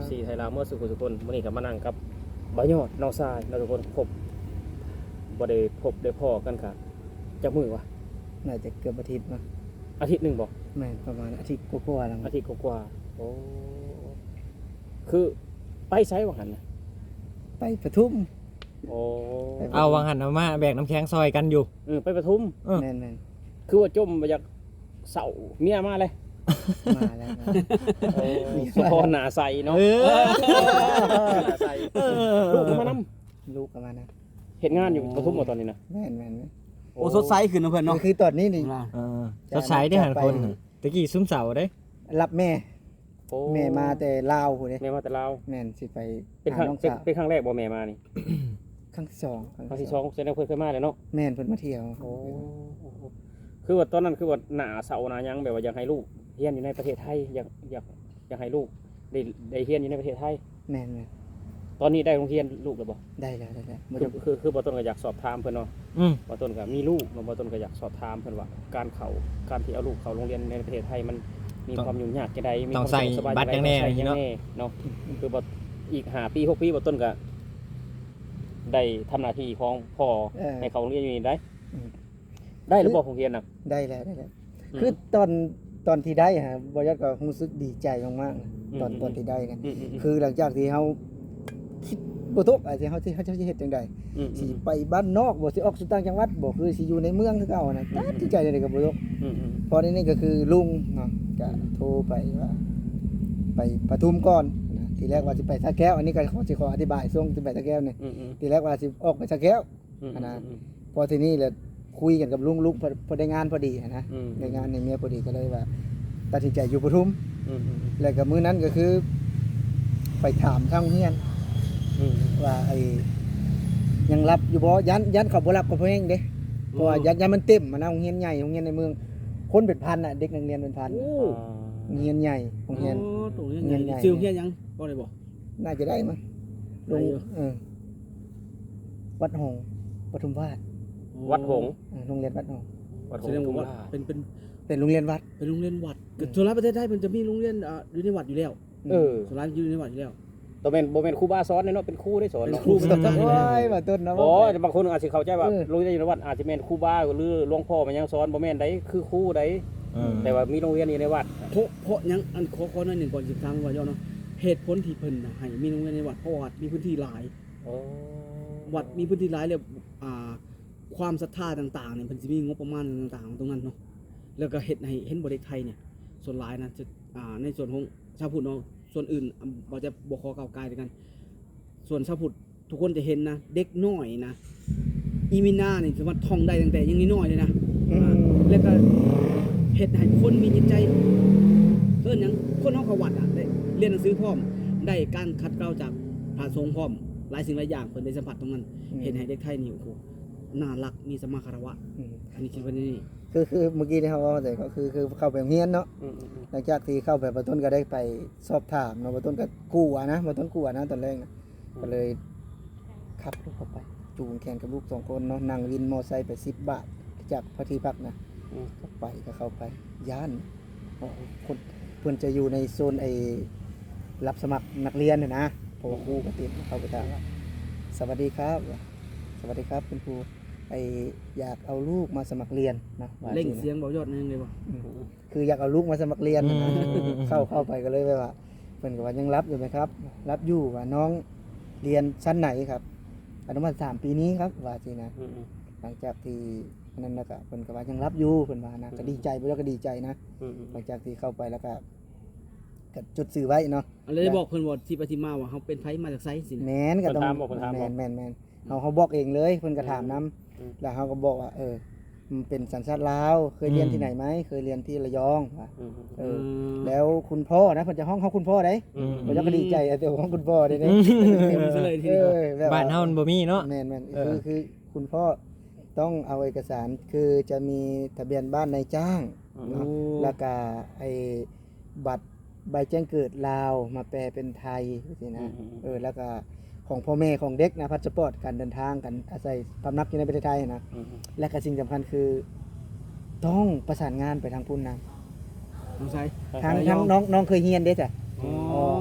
ຊີໄທລາວເໝິດສູ່ຜູ້ສູ່ຄົນ. ມື້ນີ້ກໍມານັ່ງກັບບ່າວຍອດ ນ້ອງຊາຍເນາະທຸກຄົນ. ພົບ ບໍ່ໄດ້ພົບໄດ້ພໍ້ກັນກະຈັກມື້ວະ? ໜ້າຈະເກືອບອາທິດເນາະ. ອາທິດໜຶ່ງບໍ່? ແມ່ນ ປະມານອາທິດກວ່າໆແລ້ວ. ອາທິດກວ່າໆ. ໂອ້ ຄືໄປໃສວ່າຫັ້ນນະ? ໄປປະທຸມ. ໂອ້ ໄປປະທຸມ. ເອົາ ວ່າງຫັ້ນເອົາມາແບກນ້ຳແຂງຊ່ອຍກັນຢູ່. ເອີ ໄປປະທຸມ. ເອີ ແມ່ນໆ. ຄືວ່າຈົ່ມວ່າຢາກເຊົາເມຍມາເລີຍ. ມາແລ້ວ. ໂອ້ ສະເພາະໜ້າໃສເນາະ. ເອີ ໜ້າໃສ. ເອີ ລູກກໍມານຳ. ລູກກໍມານຳ. ເຮັດງານຢູ່ປະທຸມບໍ່ຕອນນີ້ນະ? ແມ່ນໆ. ໂອ້ ໂອ້ ສົດໃສຂຶ້ນເນາະເພິ່ນເນາະ. ຄືຕອນນີ້ນີ້ ເອີ ສົດໃສເດ້ຫັ້ນຄົນ. ແຕ່ກີ້ຊຶມເສົ້າເດ້. ຮັບແມ່. ໂອ້ ແມ່ມາແຕ່ລາວພຸ້ນເດ້. ແມ່ມາແຕ່ລາວ. ແມ່ນ ຊິໄປ ເປັນຄັ້ງ ຫານ້ອງສາວ. ເປັນ ເປັນຄັ້ງແລກບໍ່ແມ່ມານີ້? ຄັ້ງທີສອງ. ຄັ້ງທີສອງ. ແສດງວ່າເພິ່ນເຄີຍມາແລ້ວເນາະ. ແມ່ນ ເພິ່ນມາທ່ຽວ. ໂອ້ ຄືວ່າຕອນນັ້ນຄືວ່າໜ້າເສົ້າໜ້າຫຍັງ ແບບວ່າຢາກໃຫ້ລູກຮຽນຢູ່ໃນປະເທດໄທ ຢາກ ຢາກ ຢາກໃຫ້ລູກໄດ້ ໄດ້ຮຽນຢູ່ໃນປະເທດໄທ. ແມ່ນໆ. ຕອນນີ້ໄດ້ໂຮງຮຽນລູກແລ້ວບໍ່? ໄດ້ແລ້ວ ໄດ້ແລ້ວ. ຄື ຄື ຄືບ່າວຕົ້ນກໍຢາກສອບຖາມເພິ່ນເນາະ. ອືມ ບ່າວຕົ້ນກໍມີລູກເນາະ, ບ່າວຕົ້ນກໍຢາກສອບຖາມເພິ່ນວ່າ ການເຂົ້າ ການທີ່ເອົາລູກເຂົ້າໂຮງຮຽນໃນປະເທດໄທ ມັນມີຄວາມຫຍຸ້ງຍາກຈັ່ງໃດ? ມີຄວາມສະດວກສະບາຍຈັ່ງໃດ? ຕ້ອງໃຊ້ບັດຫຍັງແດ່ເນາະ? ຄືບໍ່ ອີກຫ້າປີ ຫົກປີ ບ່າວຕົ້ນກໍໄດ້ທຳໜ້າທີ່ຂອງພໍ່ ເອີ ໃຫ້ເຂົ້າໂຮງຮຽນຢູ່ນີ້ໄດ້. ອືມ ໄດ້ແລ້ວບໍ່ໂຮງຮຽນນະ? ໄດ້ແລ້ວ ໄດ້ແລ້ວ. ອືມ ຄືຕອນ ຕອນທີ່ໄດ້ຫະ ບ່າວຍອດກໍຮູ້ສຶກດີໃຈມາກໆ ອືມ ຕອນ ອືມ ຕອນທີ່ໄດ້ນະ. ອືມ ອືມ ອືມ ຄືຫຼັງຈາກທີ່ເຮົາຄິດບໍ່ຕົກ ອາ ທີ່ເຮົາ ທີ່ເຮົາ ເຮົາຊິເຮັດຈັ່ງໃດ? ອືມ ອືມ ຊິໄປບ້ານນອກບໍ່? ຊິອອກສະຕາງຈັງຫວັດບໍ່? ຄືຊິຢູ່ໃນເມືອງຄືເກົ່ານະ. ອືມ ຕັດສິນໃຈຈັ່ງໃດກໍບໍ່ຕົກ. ອືມ ອືມ ພໍນີ້ນີ້ກໍຄືລຸງເນາະ ກໍໂທໄປວ່າ ໄປປະທຸມກ່ອນນະ. ທີແລກວ່າຊິໄປສະແກ້ວ ອັນນີ້ກໍຂໍ ຊິຂໍອະທິບາຍ ຊ່ວງຊິໄປສະແກ້ວນີ້. ອືມ ອືມ ທີແລກວ່າຊິອອກໄປສະແກ້ວ ອືມ ຫັ້ນນະ. ອືມ ອືມ ພໍທີນີ້ແຫຼະ ຄຸຍກັນກັບລຸງ ລຸງ ເພິ່ນ ເພິ່ນໄດ້ງານພໍດີຫັ້ນນະ. ອືມ ໄດ້ງານໃຫ້ເມຍພໍດີ ກໍເລີຍວ່າຕັດສິນໃຈຢູ່ປະທຸມ. ອືມ ອືມ ອືມ ແລ້ວກໍມື້ນັ້ນກໍຄືໄປຖາມທາງໂຮງຮຽນ ອືມ ວ່າ ໄອ້ ຍັງຮັບຢູ່ບໍ່? ຢ້ານ ຢ້ານເຂົາບໍ່ຮັບກໍພໍແຮງເດ້ ເພາະວ່າ ອືມ ຢ້ານ ຢ້ານມັນເຕັມຫັ້ນນະ. ໂຮງຮຽນໃຫຍ່ ໂຮງຮຽນໃນເມືອງ ຄົນເປັນພັນນະ ເດັກນັກຮຽນເປັນພັນ. ໂອ້ ໂຮງຮຽນໃຫຍ່ ໂຮງຮຽນ ອໍ ໂຮງຮຽນໃຫຍ່. ຊື່ໂຮງຮຽນຫຍັງ ເວົ້າໄດ້ບໍ່? ໜ້າຈະໄດ້ມັ້ງ. ໄດ້ຢູ່ ໂຮງ ເອີ ວັດຫົງ ປະທຸມວາດ. ອໍ ວັດຫົງ. ເອີ ໂຮງຮຽນວັດຫົງ. ວັດຫົງ ສະແດງວ່າວັດ ປະທຸມວາດ ເປັນ ເປັນ ເປັນໂຮງຮຽນວັດ. ເປັນໂຮງຮຽນວັດ. ອືມ ສ່ວນຫຼາຍປະເທດໄທເພິ່ນຈະມີໂຮງຮຽນ ອາ ຢູ່ໃນວັດຢູ່ແລ້ວ. ເອີ ສ່ວນຫຼາຍຢູ່ໃນວັດຢູ່ແລ້ວ. ບໍ່ແມ່ນ ບໍ່ແມ່ນຄູບາສອນເດ້ເນາະ ເປັນຄູໄດ້ສອນເນາະ. ເປັນຄູ ໂອ້ຍ ບ່າວຕົ້ນເນາະ. ໂອ້ຍ ບາງຄົນອາດຊິເຂົ້າໃຈວ່າ ເອີ ໂຮງຮຽນວັດອາດຈະແມ່ນຄູບາ ຫຼື ຫຼວງພໍ່ມາຍັງສອນ. ບໍ່ແມ່ນໃດ ຄືຄູໃດ. ເອີ ແຕ່ວ່າມີໂຮງຮຽນຢູ່ໃນວັດ. ເພາະ ເພາະຫຍັງ? ອັນ ຂໍ ຂໍໜ້ອຍໜຶ່ງກ່ອນຊິຖາມວ່າເຈົ້າເນາະ ເຫດຜົນທີ່ເພິ່ນໃຫ້ມີໂຮງຮຽນໃນວັດ ເພາະວ່າວັດມີພື້ນທີ່ຫຼາຍ. ອໍ ວັດມີພື້ນທີ່ຫຼາຍແລ້ວ ອ່າ ຄວາມສັດທາຕ່າງໆນີ້ ເພິ່ນຊິມີງົບປະມານຕ່າງໆ ຕົງນັ້ນເນາະ. ແລ້ວກໍເຮັດໃຫ້ ເຫັນບໍ່ ເດັກໄທນີ້ ສ່ວນຫຼາຍນະ ຈະ ອ່າ ໃນສ່ວນຂອງຊາວພຸດເນາະ ສ່ວນອື່ນ ອາ ບໍ່ຈະ ບໍ່ຂໍກ້າວກ່າຍແລ້ວກັນ. ສ່ວນຊາວພຸດທຸກຄົນຈະເຫັນນະ ເດັກນ້ອຍນະ ອີມິນານີ້ສາມາດທ່ອງໄດ້ຕັ້ງແຕ່ຍັງນ້ອຍໆເລີຍນະ. ອືມ ອ່າ ແລ້ວກໍເຮັດໃຫ້ຄົນມີຈິດໃຈ ເອີ້ນຫຍັງ ຄົນເຮົາເຂົ້າວັດອະ ໄດ້ຮຽນໜັງສືພ້ອມ ໄດ້ການຂັດເກົາຈາກພະສົງພ້ອມ ຫຼາຍສິ່ງຫຼາຍຢ່າງ ເພິ່ນໄດ້ສຳຜັດຕົງນັ້ນ. ອືມ ເຮັດໃຫ້ເດັກໄທນີ້ ໂອ້ໂຫ ໜ້າຮັກ ມີສຳມາຄາລະວະ. ອືມ ອັນນີ້ຄິດວ່ານີ້ ຄື ຄືເມື່ອກີ້ນີ້ເຮົາເວົ້າແຕ່ກໍຄື ຄືເຂົ້າໄປໂຮງຮຽນເນາະ. ອືມ ອືມ ອືມ ຫຼັງຈາກທີ່ເຂົ້າໄປ ບ່າວຕົ້ນກໍໄດ້ໄປສອບຖາມເນາະ. ບ່າວຕົ້ນກໍກົວນະ ບ່າວຕົ້ນກົວນະຕອນແລກນະ. ອືມ ກໍເລີຍຂັບລົດເຂົ້າໄປ ຈູງແຂນກັບລູກສອງຄົນເນາະ ນັ່ງວິນມໍໄຊໄປສິບບາດຈາກພະທີ່ພັກນະ. ອືມ ກໍໄປ ກໍເຂົ້າໄປ ຢ້ານ ເພາະຄົນ ເພິ່ນຈະຢູ່ໃນໂຊນໄອ້ ຮັບສະໝັກນັກຮຽນຫັ້ນນະ ເພາະວ່າຄູກໍຕິດ. ເຂົ້າໄປຖາມວ່າ ສະຫວັດດີຄັບ ສະຫວັດດີຄັບ ຄຸນຄູ ໄອ້ ຢາກເອົາລູກມາສະໝັກຮຽນນະ ວ່າ ເລັ່ງສຽງເວົ້າຍອດໜຶ່ງໄດ້ບໍ່? ອືມ ຄືຢາກເອົາລູກມາສະໝັກຮຽນຫັ້ນນະ. ອືມ ເຂົ້າ ເຂົ້າໄປກໍເລີຍແບບວ່າ ເພິ່ນກໍວ່າ ຍັງຮັບຢູ່ໄໝຄັບ? ຮັບຢູ່. ວ່າ ນ້ອງຮຽນຊັ້ນໃດຄັບ? ອະນຸບານສາມ ປີນີ້ຄັບ ວ່າຊີ້ນະ. ອືມ ອືມ ຫຼັງຈາກທີ່ອັນນັ້ນແລ້ວກໍ ເພິ່ນກໍວ່າ ຍັງຮັບຢູ່ ເພິ່ນວ່ານະ. ອືມ ກໍດີໃຈ ພວກເຮົາກໍດີໃຈນະ. ອືມ ອືມ ຫຼັງຈາກທີ່ເຂົ້າໄປແລ້ວກໍ ກໍຈົດຊື່ໄວ້ເນາະ. ແລ້ວໄດ້ບອກເພິ່ນບໍ່ ທີ່ໄປທີ່ມາ ວ່າເຮົາເປັນໃຜ ມາຈາກໃສຊີ້ນະ? ແມ່ນ ກໍຕ້ອງ ເພິ່ນຖາມບໍ່? ເພິ່ນຖາມບໍ່? ແມ່ນໆໆ. ເຮົາ ເຮົາບອກເອງເລີຍ ເພິ່ນກໍຖາມນຳ. ອືມ ແລ້ວເຮົາກໍບອກວ່າ ເອີ ເປັນສັນຊາດລາວ ເຄີຍຮຽນ ອືມ ທີ່ໃດໄໝ? ເຄີຍຮຽນທີ່ລະຍອງ ວ່າ. ອືມ ເອີ ອືມ ແລ້ວຄຸນພໍ່ນະ ເພິ່ນຈະຮ້ອງເຮົາຄຸນພໍ່ໃດ. ອືມ ເພິ່ນກໍດີໃຈ ອືມ ແຕ່ຮ້ອງຄຸນພໍ່ໄດ໋ເດ້. ອືມ ເອີ ແບບວ່າ ບ້ານເຮົາມັນບໍ່ມີເນາະ. ແມ່ນໆ ເອີ ຄື ຄືຄຸນພໍ່ຕ້ອງເອົາເອກະສານ ຄືຈະມີທະບຽນບ້ານນາຍຈ້າງເນາະ. ໂອ້ ແລ້ວກໍໄອ້ ບັດໃບແຈ້ງເກີດລາວມາແປເປັນໄທຊີ້ນະ. ອືມໆໆ ເອີ ແລ້ວກະຂອງພໍ່ແມ່ຂອງເດັກນະ ພາສປອດ ການເດີນທາງ ການອາໄສພຳນັກຢູ່ໃນປະເທດໄທນະ. ອືມໆ ແລະກະສິ່ງສຳຄັນຄື ຕ້ອງປະສານງານໄປທາງພຸ້ນນະ. ທາງໃສ? ທາງ ທາງ ລະຍອງ ນ້ອງ ນ້ອງເຄີຍຮຽນເດ້ຈ້ະ. ອໍ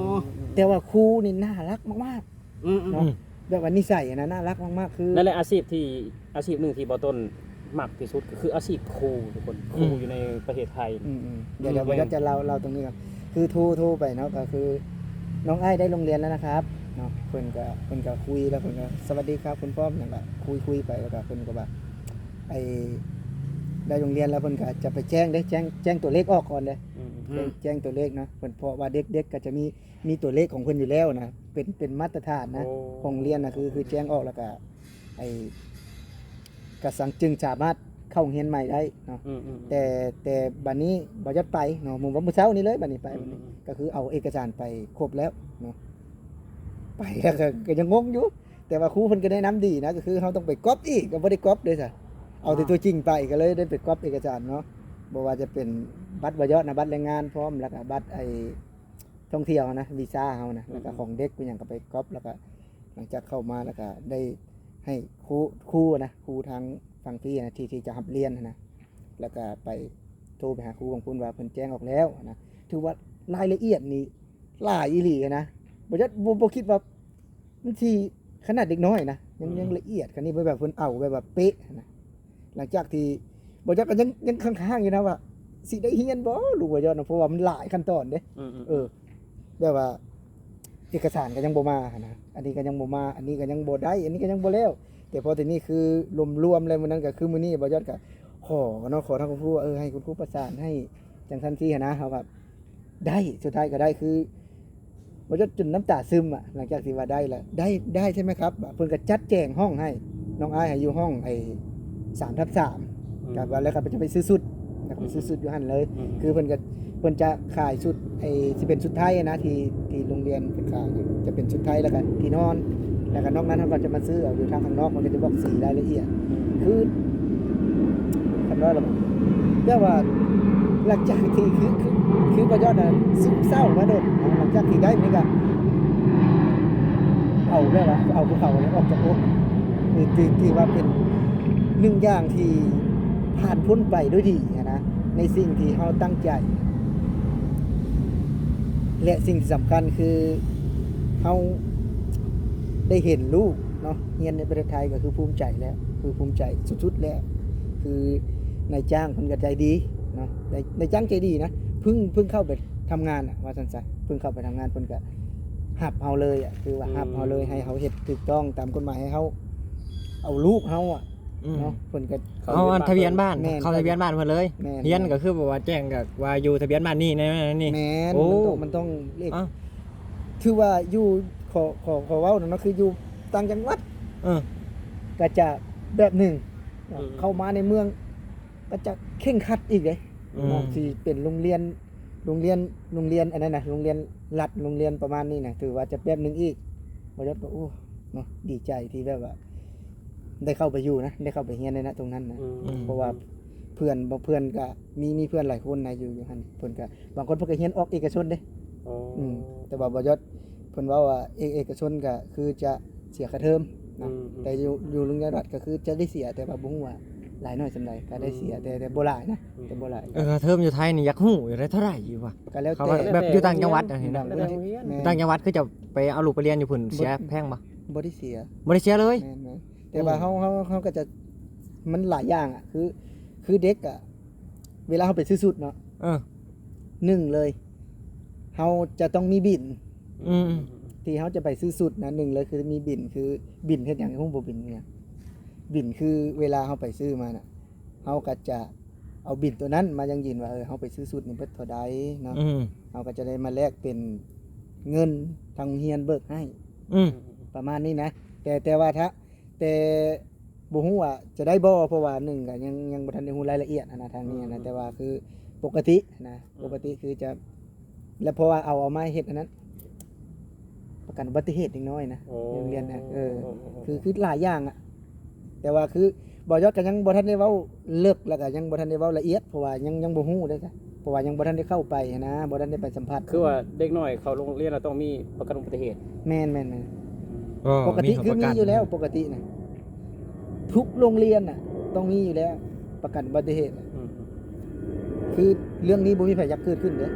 ອໍ ແຕ່ວ່າຄູນີ້ໜ້າຮັກມາກໆ ອືມໆ ເນາະ ອືມ ແບບວ່ານິໄສຫັ້ນນະໜ້າຮັກມາກໆ ຄື ນັ້ນແຫຼະອາຊີບທີ່ ອາຊີບໜຶ່ງທີ່ບໍ່ຕົ້ນມັກທີ່ສຸດ ກໍຄືອາຊີບຄູທຸກຄົນ ອືມ ຄູຢູ່ໃນປະເທດໄທ ອືມໆ ດຽວ ອືມ ດຽວ ອືມ ບໍ່ຢາກຈະເລົ່າ ເລົ່າຕົງນີ້ກ່ອນ ຄືໂທ ໂທໄປເນາະ ກໍຄື ນ້ອງອ້າຍໄດ້ໂຮງຮຽນແລ້ວນະຄັບ ເນາະ ເພິ່ນກໍ ເພິ່ນກໍຄຸຍ ແລ້ວເພິ່ນກໍ ສະຫວັດດີຄັບ ຄຸນພ້ອມ ຫຍັງກໍຄຸຍ ຄຸຍໄປ ແລ້ວກໍເພິ່ນກໍວ່າ ໄອ້ ໄດ້ໂຮງຮຽນແລ້ວ ເພິ່ນກໍຈະໄປແຈ້ງເດ້ ແຈ້ງ ແຈ້ງຕົວເລກອອກກ່ອນເດ້ ອືມໆ ແຈ້ງ ແຈ້ງຕົວເລກເນາະ ເພິ່ນ ເພາະວ່າເດັກ ເດັກກໍຈະມີ ມີຕົວເລກຂອງເພິ່ນຢູ່ແລ້ວນະ ເປັນ ເປັນມາດຕະຖານນະ ໂອ້ ຂອງໂຮງຮຽນນະ ຄື ຄືແຈ້ງອອກ ແລ້ວກໍ ໄອ້ ກໍສັງ ຈຶ່ງສາມາດເຂົ້າໂຮງຮຽນໃໝ່ໄດ້ເນາະ ອືມໆໆ ແຕ່ ແຕ່ບັດນີ້ບໍ່ຢາກໄປເນາະ ມື້ ມື້ເຊົ້ານີ້ເລີຍ ບັດນີ້ໄປ ອືມໆ ກໍຄືເອົາເອກະສານໄປຄົບແລ້ວເນາະ ໄປແລ້ວກໍ ກໍຍັງງົງຢູ່ ແຕ່ວ່າຄູເພິ່ນກໍແນະນຳດີນະ ກໍຄືເຮົາຕ້ອງໄປກັອບອີກ ກໍບໍ່ໄດ້ກັອບເດ້ຊະ ເອົາແຕ່ ອ່າ ຕົວຈິງໄປ ກໍເລີຍໄດ້ໄປກັອບເອກະສານເນາະ ບໍ່ວ່າຈະເປັນບັດບໍ່ຢອດນະ ບັດແຮງງານພ້ອມ ແລ້ວກໍບັດໄອ້ ທ່ອງທ່ຽວນະ ວີຊາເຮົານະ ອືມ ແລ້ວກໍຂອງເດັກອີ່ຫຍັງກໍໄປກັອບ ແລ້ວກໍຫຼັງຈາກເຂົ້າມາ ແລ້ວກໍໄດ້ໃຫ້ຄູ ຄູນະ ຄູທາງຝັ່ງພີ້ນະ ທີ່ ທີ່ຈະຮັບຮຽນຫັ້ນນະ ແລ້ວກໍໄປໂທໄປຫາຄູຂອງພຸ້ນວ່າເພິ່ນແຈ້ງອອກແລ້ວນະ ຖືວ່າລາຍລະອຽດນີ້ຫຼາຍອີ່ຫຼີນະ ບໍ່ຈັກ ບໍ່ ບໍ່ຄິດວ່າ ມັນຊິຂະໜາດເດັກນ້ອຍນະ ຍັງ ອືມ ຍັງລະອຽດ ຄັນນີ້ເພິ່ນແບບເພິ່ນເອົາແບບວ່າເປະນະ ຫຼັງຈາກທີ່ ບໍ່ຈັກກໍຍັງ ຍັງຄ້າງໆຢູ່ນະວ່າ ຊິໄດ້ຮຽນບໍ່ ລູກບໍ່ຢອດນະ ເພາະວ່າມັນຫຼາຍຂັ້ນຕອນເດ້ ອືມໆ ເອີ ແບບວ່າເອກະສານກໍຍັງບໍ່ມາຫັ້ນນະ ອັນນີ້ກໍຍັງບໍ່ມາ ອັນນີ້ກໍຍັງບໍ່ໄດ້ ອັນນີ້ກໍຍັງບໍ່ແລ້ວ ແຕ່ພໍທີນີ້ຄືລວມໆແລ້ວ ມື້ນັ້ນກໍຄືມື້ນີ້ບໍ່ຢອດກໍຂໍເນາະ ຂໍທາງຄຸນຄູວ່າ ເອີ ໃຫ້ຄຸນຄູປະສານໃຫ້ ຈັ່ງຊັ້ນຊີ້ຫັ້ນນະ ເຮົາກໍໄດ້ ສຸດທ້າຍກໍໄດ້ ຄືບໍ່ຢອດຈົນນ້ຳຕາຊຶມອະ ຫຼັງຈາກທີ່ວ່າໄດ້ແລ້ວ ໄດ້ ໄດ້ໃຊ່ໄໝຄັບ ເພິ່ນກໍຈັດແຈງຫ້ອງໃຫ້ ນ້ອງອ້າຍໃຫ້ຢູ່ຫ້ອງໄອ້ສາມທັບສາມ ອືມ ກໍວ່າແລ້ວກໍຈະໄປຊື້ຊຸດ ແລ້ວກໍໄປຊື້ຊຸດຢູ່ຫັ້ນເລີຍ ອືມ ຄືເພິ່ນກໍ ເພິ່ນຈະຂາຍຊຸດ ໄອ້ ຊິເປັນຊຸດໄທນະ ທີ່ ທີ່ໂຮງຮຽນເພິ່ນຂາຍ ຈະເປັນຊຸດໄທ ແລ້ວກໍທີ່ນອນ ແລ້ວກໍນອກນັ້ນເຮົາກໍຈະມາຊື້ເອົາຢູ່ທາງຂ້າງນອກ ມັນກໍຈະບອກສີລາຍລະອຽດ ຄື ຄຳວ່າລະ ແບບວ່າຫຼັງຈາກທີ່ ຄື ຄື ຄືບໍ່ຢອດນະ ຊຶມເສົ້າມາດົນ ຫຼັງຈາກທີ່ໄດ້ມັນກໍ ເອົາແບບວ່າ ເອົາພູເຂົາອອກຈາກອົກ ຄື ຖື ຖືວ່າເປັນໜຶ່ງຢ່າງທີ່ຜ່ານພົ້ນໄປດ້ວຍດີຫັ້ນນະ ໃນສິ່ງທີ່ເຮົາຕັ້ງໃຈ ແລະ ສິ່ງທີ່ສຳຄັນຄືເຮົາໄດ້ເຫັນລູກເນາະ ຮຽນໃນປະເທດໄທກໍຄືພູມໃຈແລ້ວ ຄືພູມໃຈສຸດໆແລ້ວ ຄືນາຍຈ້າງເພິ່ນກໍໃຈດີເນາະ ນາຍ ນາຍຈ້າງໃຈດີນະ ເພິ່ງ ເພິ່ງເຂົ້າໄປທຳງານອະ ວ່າຊັ້ນຊະ ເພິ່ງເຂົ້າໄປທຳງານ ເພິ່ນກໍຮັບເຮົາເລີຍອະ ຄືວ່າ ອືມ ຮັບເຮົາເລີຍ ໃຫ້ເຮົາເຮັດຖືກຕ້ອງຕາມກົດໝາຍ ໃຫ້ເຮົາເອົາລູກເຮົາອະ ອືມ ເນາະ ເພິ່ນກໍ ເອົາອັນທະບຽນບ້ານ ແມ່ນ ເຂົ້າທະບຽນບ້ານເພິ່ນເລີຍ ແມ່ນ ຮຽນກໍຄືແບບວ່າແຈ້ງກັບວ່າຢູ່ທະບຽນບ້ານນີ້ ນີ້ ນີ້ ແມ່ນ ໂອ້ ມັນຕ້ອງ ມັນຕ້ອງເລກ ເອົ້າ ຖືວ່າຢູ່ ຂໍ ຂໍ ຂໍເວົ້ານະເນາະ ຄືຢູ່ຕ່າງຈັງຫວັດ ເອີ ກໍຈະແບບໜຶ່ງ ອືມ ເຂົ້າມາໃນເມືອງ ກໍຈະເຄັ່ງຄັດອີກເດ້ ອືມ ເນາະ ຊິເປັນໂຮງຮຽນ ໂຮງຮຽນ ໂຮງຮຽນອັນນັ້ນນະ ໂຮງຮຽນລັດ ໂຮງຮຽນປະມານນີ້ນະ ຖືວ່າຈະແບບໜຶ່ງອີກ ບໍ່ຢອດກໍ ໂອ້ ເນາະ ດີໃຈທີ່ແບບວ່າ ໄດ້ເຂົ້າໄປຢູ່ນະ ໄດ້ເຂົ້າໄປຮຽນໃນນະ ຕົງນັ້ນນະ ອືມ ເພາະວ່າເພື່ອນ ບາງເພື່ອນກໍມີ ມີເພື່ອນຫຼາຍຄົນນະ ຢູ່ ຢູ່ຫັ້ນ ເພິ່ນກໍ ບາງຄົນເພິ່ນກໍຮຽນອອກເອກະຊົນເດ້ ອໍ ອືມ ແຕ່ວ່າບໍ່ຢອດ ເພິ່ນເວົ້າວ່າເອ ເອກະຊົນກໍຄືຈະເສຍຄ່າເທີມນະ ອືມ ແຕ່ຢູ່ ຢູ່ໂຮງຮຽນລັດກໍຄືຈະໄດ້ເສຍ ແຕ່ວ່າບໍ່ຮູ້ວ່າຫຼາຍໜ້ອຍສ່ຳໃດ ກໍໄດ້ເສຍ ອືມ ແຕ່ ແຕ່ບໍ່ຫຼາຍນະ ອືມ ແຕ່ບໍ່ຫຼາຍ ເອີ ຄ່າເທີມຢູ່ໄທນີ້ຢາກຮູ້ຢູ່ໄດ໋ ເທົ່າໃດຢູ່ວະ ກໍແລ້ວແຕ່ ແບບຢູ່ຕ່າງຈັງຫວັດອັນນີ້ນະ ແມ່ນ ຕ່າງຈັງຫວັດຄືຈະໄປເອົາລູກໄປຮຽນຢູ່ພຸ້ນ ເສຍແພງບໍ່? ບໍ່ໄດ້ເສຍ ບໍ່ໄດ້ເສຍເລີຍ ແມ່ນໆ ແຕ່ວ່າ ໂອ້ ເຮົາ ເຮົາ ເຮົາກໍຈະ ມັນຫຼາຍຢ່າງອະ ຄື ຄືເດັກອະ ເວລາເຮົາໄປຊື້ຊຸດເນາະ ເອີ ໜຶ່ງເລີຍ ເຮົາຈະຕ້ອງມີບິນ ອືມ ທີ່ເຮົາຈະໄປຊື້ຊຸດນະ ໜຶ່ງເລີຍຄືມີບິນ ຄືບິນເຮັດຫຍັງ ຮູ້ບໍ່ບິນຫຍັງ? ບິນຄືເວລາເຮົາໄປຊື້ມານະ ເຮົາກໍຈະເອົາບິນຕົວນັ້ນມາຢັ້ງຢືນວ່າ ເອີ ເຮົາໄປຊື້ຊຸດນີ້ເບິດເທົ່າໃດເນາະ ອືມ ເຮົາກໍຈະໄດ້ມາແລກເປັນເງິນທາງໂຮງຮຽນເບີກໃຫ້ ອືມ ປະມານນີ້ນະ ແຕ່ ແຕ່ວ່າຖ້າ ແຕ່ບໍ່ຮູ້ວ່າຈະໄດ້ບໍ່ ເພາະວ່າໜຶ່ງກໍຍັງ ຍັງບໍ່ທັນໄດ້ຮູ້ລາຍລະອຽດຫັ້ນນະ ທາງນີ້ຫັ້ນນະ ອືມ ແຕ່ວ່າຄືປົກກະຕິນະ ອືມ ປົກກະຕິຄືຈະ ແລະ ເພາະວ່າເອົາ ເອົາມາເຮັດອັນນັ້ນ ປະກັນອຸບັດຕິເຫດເດັກນ້ອຍນະ ໂອ້ ໂຮງຮຽນນະ ເອີ ໂອ້ ໂອ້ ໂອ້ ຄື ຄືຫຼາຍຢ່າງອະ ແຕ່ວ່າຄື ບໍ່ຢອດກໍຍັງບໍ່ທັນໄດ້ເວົ້າເລິກ ແລ້ວກໍຍັງບໍ່ທັນໄດ້ເວົ້າລະອຽດ ເພາະວ່າຍັງ ຍັງບໍ່ຮູ້ເດ້ ເພາະວ່າຍັງບໍ່ທັນໄດ້ເຂົ້າໄປຫັ້ນນະ ບໍ່ທັນໄດ້ໄປສຳຜັດ ຄືວ່າເດັກນ້ອຍເຂົ້າໂຮງຮຽນລະຕ້ອງມີປະກັນອຸບັດຕິເຫດ ແມ່ນໆໆ ອໍ ປົກກະຕິ ມີປະກັນ ຄືມີຢູ່ແລ້ວ ປົກກະຕິນະ ທຸກໂຮງຮຽນນະ ຕ້ອງມີຢູ່ແລ້ວ ປະກັນອຸບັດຕິເຫດ ອືມ ຄືເລື່ອງນີ້ບໍ່ມີໃຜຢາກເກີດຂຶ້ນເດ້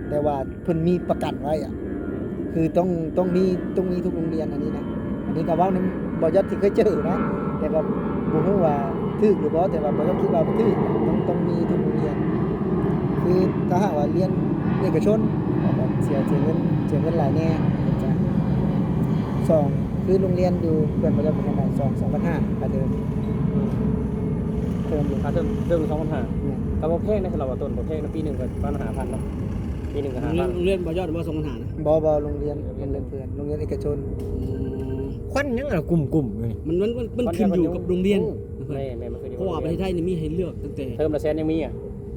ແຕ່ວ່າເພິ່ນມີປະກັນໄວ້ອະ ອືມ ຄື ຄືຕ້ອງ ຕ້ອງມີ ຕ້ອງມີທຸກໂຮງຮຽນອັນນີ້ນະ. ອັນນີ້ກໍເວົ້ານຳບໍ່ຢອດທີ່ເຄີຍເຈີນະ ແຕ່ກໍບໍ່ຮູ້ວ່າຖືກຫຼືບໍ່ ແຕ່ວ່າບໍ່ຢອດຄິດວ່າຖືກ ຕ້ອງ ຕ້ອງມີທຸກໂຮງຮຽນ. ຄືຖ້າຫາກວ່າຮຽນເອກະຊົນ ກໍເສຍ ເສຍເງິນ ເສຍເງິນຫຼາຍແດ່. ສອງ ຄືໂຮງຮຽນຢູ່ແຂວງບໍ່ຢອດເປັນຈັ່ງໃດ? ສອງ ສອງພັນຫ້າ ຄ່າເທີມ ເທີມຢູ່ ຄ່າເທີມ ເທີມສອງພັນຫ້າ ແມ່ນ ກໍບໍ່ແພງນະ ສຳລັບວ່າຕົ້ນ ບໍ່ແພງນະ ປີໜຶ່ງກໍປະມານຫ້າພັນເນາະ ປີໜຶ່ງກໍຫ້າພັນ. ໂຮງຮຽນບໍ່ຢອດບໍ່ ສອງພັນຫ້ານະ? ບໍ່ ບໍ່ ໂຮງຮຽນ ໂຮງຮຽນເພື່ອນ ໂຮງຮຽນເອກະຊົນ. ອືມ ຄວັນຫຍັງລະກຸ້ມໆຢູ່ນີ້? ມັນ ມັນ ມັນ ມັນຂຶ້ນຢູ່ກັບໂຮງຮຽນ. ໂອ້ ແມ່ນໆ ມັນຂຶ້ນຢູ່ ເພາະວ່າປະເທດໄທນີ້ມີໃຫ້ເລືອກຕັ້ງແຕ່ ເທີມລະແສນຍັງມີອະ.